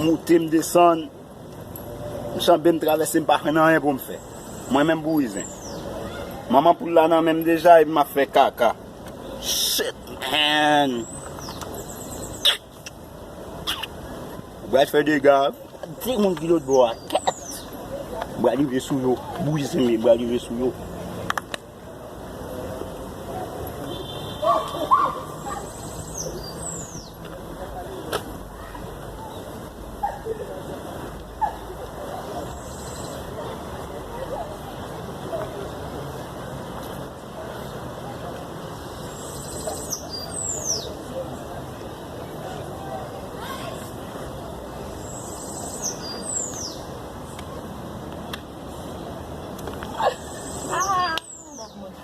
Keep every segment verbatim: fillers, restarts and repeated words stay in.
Moute, m desann. M chanbe, m travèse, m pa jwenn anyen pou m fè. Mwen menm bouzen. Manman poul la nan men m deja, epi m ap fè kaka. Shit, man. Ou pral fè dega. De moun ki lòt bò a. Kèt. M pral rive sou yo. Bouzen, m pral rive sou yo.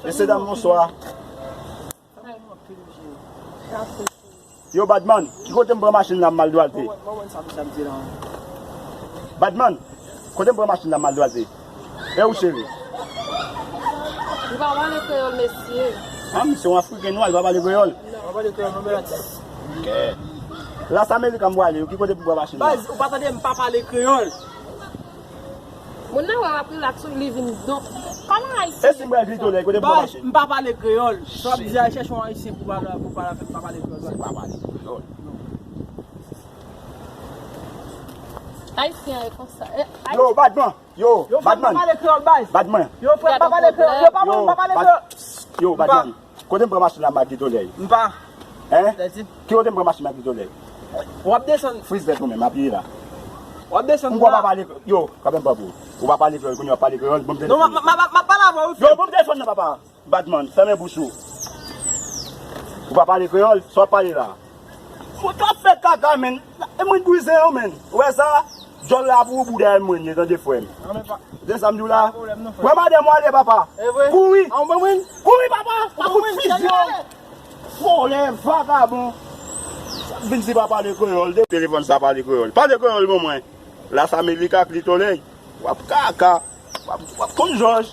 Mesye dam, bonswa. Yo, Badman, ki kote m pran machin la m al dwalte? Badman, kote m pran machin la m al dwalte? E ou, cheri? Li pa pale kreyòl, mesye. Ah, misye yon Afriken nwa, li pa pale kreyòl? Non. Pa pale kreyòl, non, men atis. Ok. Las Amerika m pwale, ki kote pou pran machin la? Baz, ou pa tande m pa pale kreyòl? Moun nan wè w ap rilaks, wi, li vin donk. Kòman Ayisyen? E si m pral Kreyòl, kote m pral mache? M pa pale kreyòl. Sa w ap di a, chèche yon Ayisyen pou pale, pou pale avè m, m pa pale kreyòl. Se pa pale kreyòl. Ayisyen e konsa. Eh, Yo, Badman. Yo, Badman. Yo, frè m pa pale kreyòl, baz. Badman. Yo, frè m pa pale kreyòl. Yo, pa mwen, m pa pale kreyòl. Yo, Badman. Kote m pran machin la, m al Kreyòl? M pa. Hein? Ki kote m pran machin m al Kreyòl? W ap desann. Friz lèt ou menm, apiye la. W ap desann. Ou pa pale, yo, kanpe m pa pou. Ou pa pale kreyòl, kounye a w ap pale kreyòl, bon, m te... Non, m ap pale avè w, wi. Yo, bon, m telefòn nan, papa. Badman, fèmen bouch ou. Ou pa pale kreyòl, sa w ap pale la? Ou t ap fè kaka, menn. E mwen bwize yo, menn. Ou wè sa? Djòl la pou ou, pou dèyè mwen ye, tande frè m. Tande sa m di w la? Wè madanm ou ale, papa. Kouri. Kouri, papa. Pa fout fizye w. Vòlè, vagabon. Vin di pa pale kreyòl, de telefòn sa pale kreyòl. Pale kreyòl pou mwen. Las Amerika, Klitolèy. W ap kaka. W ap, w ap konn jòj.